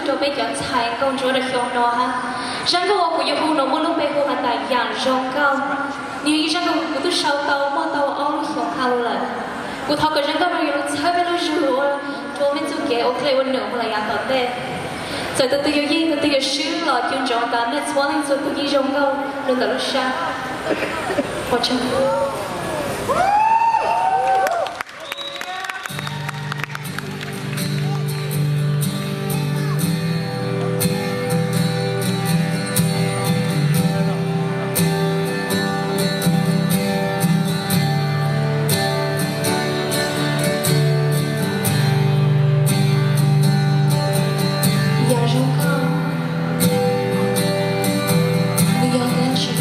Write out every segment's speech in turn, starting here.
rau peb cov ntxhais nkauj ntsuab rau xyoo no hab. Zaj nkauj uas kuv yuav hu no muaj lub npe hu has tas Yaam Zoo Nkauj. Nws yog ib zaj nkauj kuv twb sau tau muaj tau ob lub xyoo hab lawm. Kuv thov kom zaj nkauj no yuav lug txhawb mej lub zug ua rua mej txuj kev ua dlej ua num moog lug yaav tom ntej. Txawm tug twg yuav yeej tug twg yuav swb los cuag ntsoov tas mej txhua leej txhua tug yeej zoo nkauj lug ntawm lub sab. Ua tsaug. Yaam Zoo Nkauj, nws yog dlaab tsi?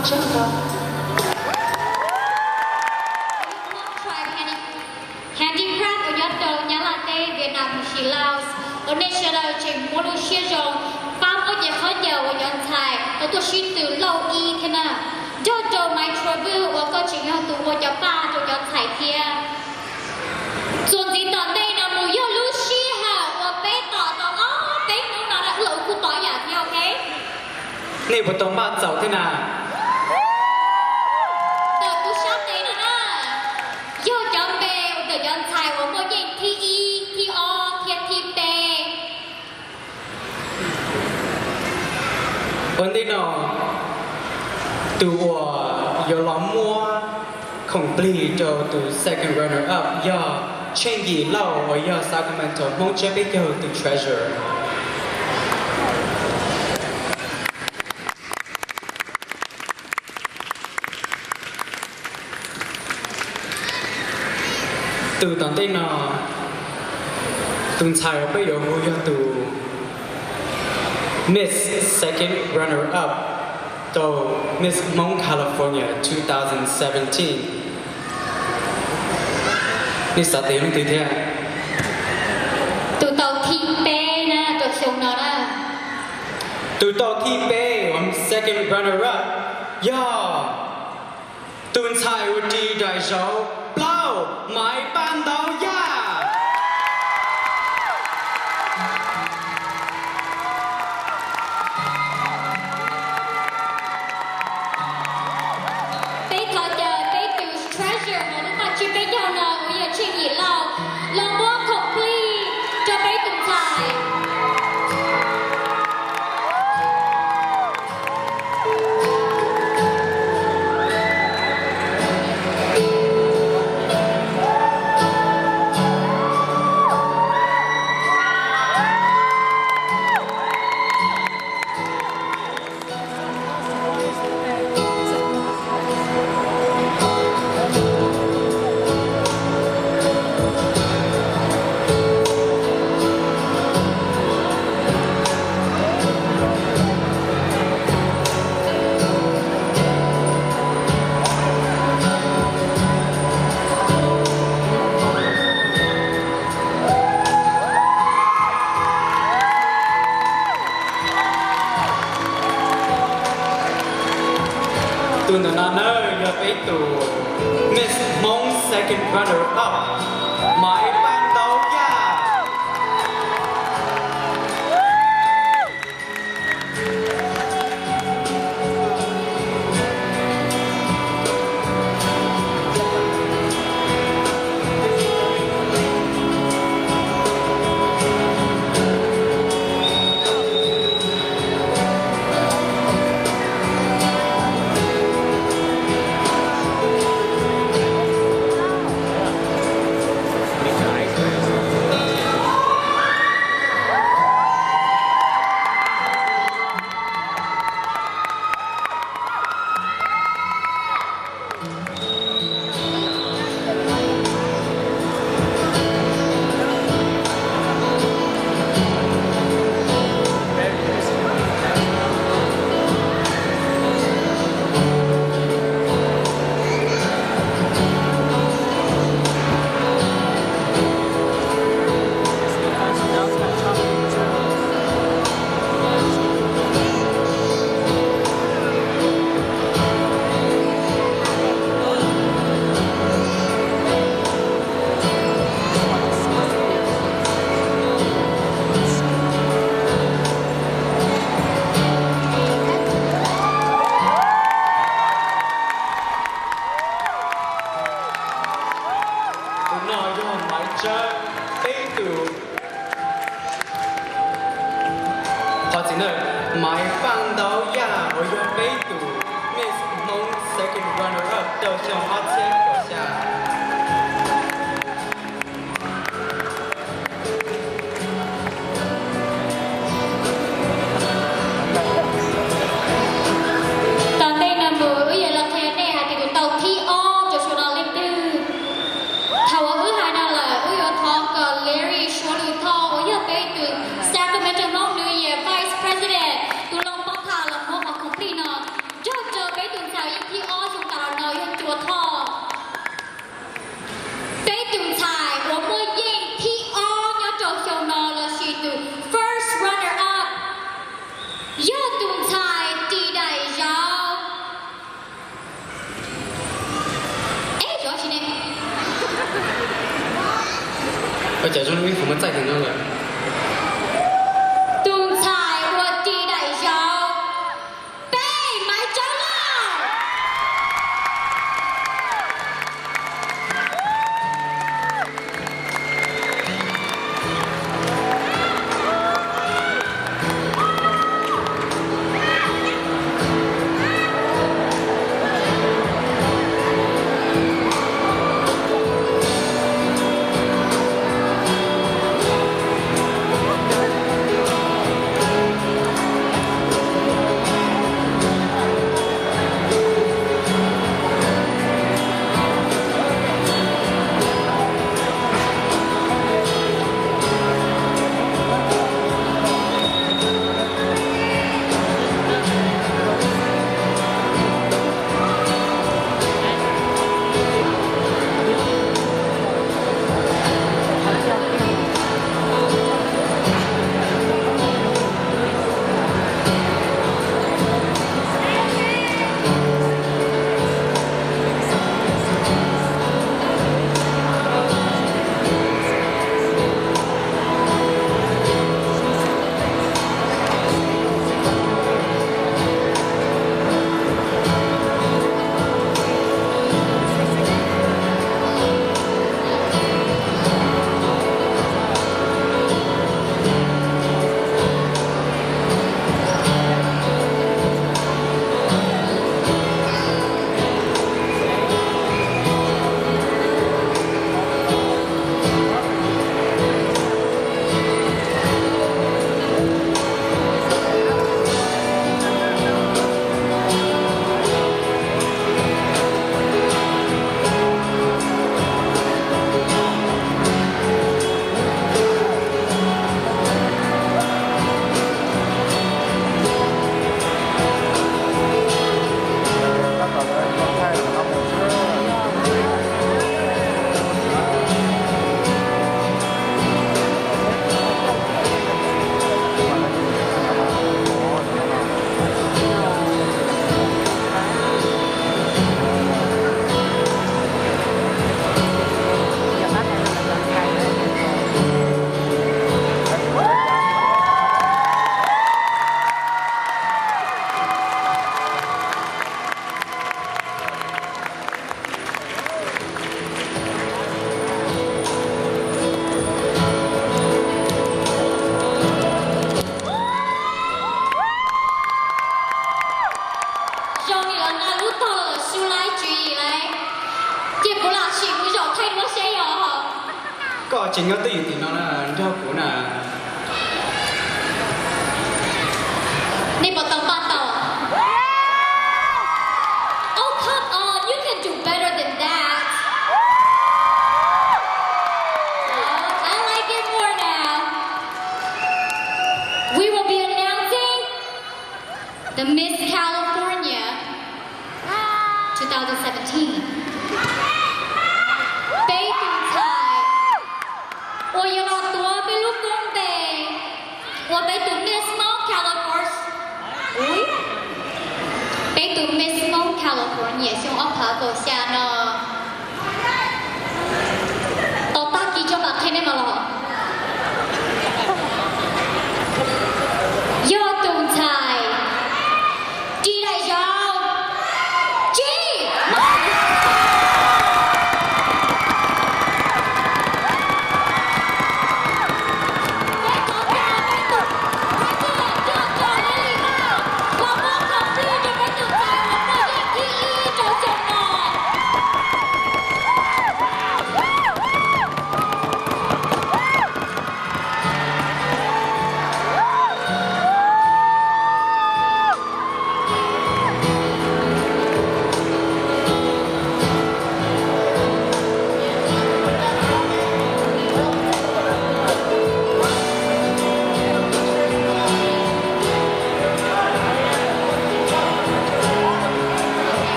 Handicraft uas nyob rau Nyab Laj teb, Vietnam, Laos, uas nej sawv daws tseem muaj lub siab zoo pab muab cov khaub ncaws uas cov ntxhais tau tuaj sib tw lauj ib thiab na. Nrog rau Maiv Tshua Vwj uas koj tseem yog tus ua cov paj rau cov ntxhais thiab. Txuas ntxiv tom ntej no mus yog lub sij hawm uas peb tom tau ob peb hnub no na, wb los wb kuj tom ib yam thiab, ok? Nej puas tau npaj txaus thiab na? Ntawm kuv sab tes no na, yog cov npe uas ntawm cov ntxhais uas muaj yeej thib ib, thib ob thiab thib peb. Ua ntej no, tus uas yuav los muab khoom plig rau tus second runner up yog Tsheej Yim Lauj uas yog Sacramento Hmoob Tsab Peb Caug tus treasurer. Tus tom ntej no, tus ntxhais uas peb yuav hu yog tus Miss Second Runner Up rau Miss Hmong California two thousand seventeen. Nej xav tias yog leej twg thiab? Tus tau thib peb na rau xyoo no na. Tus tau thib peb uas Second Runner Up yog tus ntxhais uas ris daim zauv plaub, Maiv Paj Ntau Yaj. Peb thov caw peb tus treasurer hauv lub paj tsib peb caug no uas yog Tsheej Yim Lauj los muab khoom plig rau peb tus ntxhais. Tus ntawm no na yog peb tus Miss Hmong Second Runner Up, Maiv Paj Ntau Yaj. Tus no yog Maiv Tsawb peb tus. Qhov txiv na, Maiv Paj Ntau Yaj uas yog peb tus Miss Hmong Second Runner Up rau xyoo ob txhiab kaum xya. Tom ntej no mus wb yuav los qhia nej hais tias tus tau thib ob rau xyoo no leej twg. Thaum uas wb hais no lawm, wb yuav thov kom Larry Suav Lwm Thoj uas yog peb tus Sacramento Hmong New Year Vice President tus loo pov tham los muab qhov khoom plig no nrog rau peb tus ntxhais Ua cas zoo li ib qho muaj txaij kawg no lawm. Tus ntxhais uas ris daim zauv, peb Maiv Tsawb Lauj. Zoo li lawv nqa lub tog lawm, su laib tswv yim lauj. Ces kuv lam sim kuv zaum thaij duab seb yog. Koj tsis nyob twj ywm tim no na, nrog kuv na. Nej puas tau npaj tau? Oh, come on, you can do better than that. Oh, I like it more now. We will be announcing the Miss California two thousand seventeen. Peb tus ntxhais uas yuav los tuav peb lub koob tes ua peb tus Miss Hmoob California, peb tus Miss Hmoob California xyoo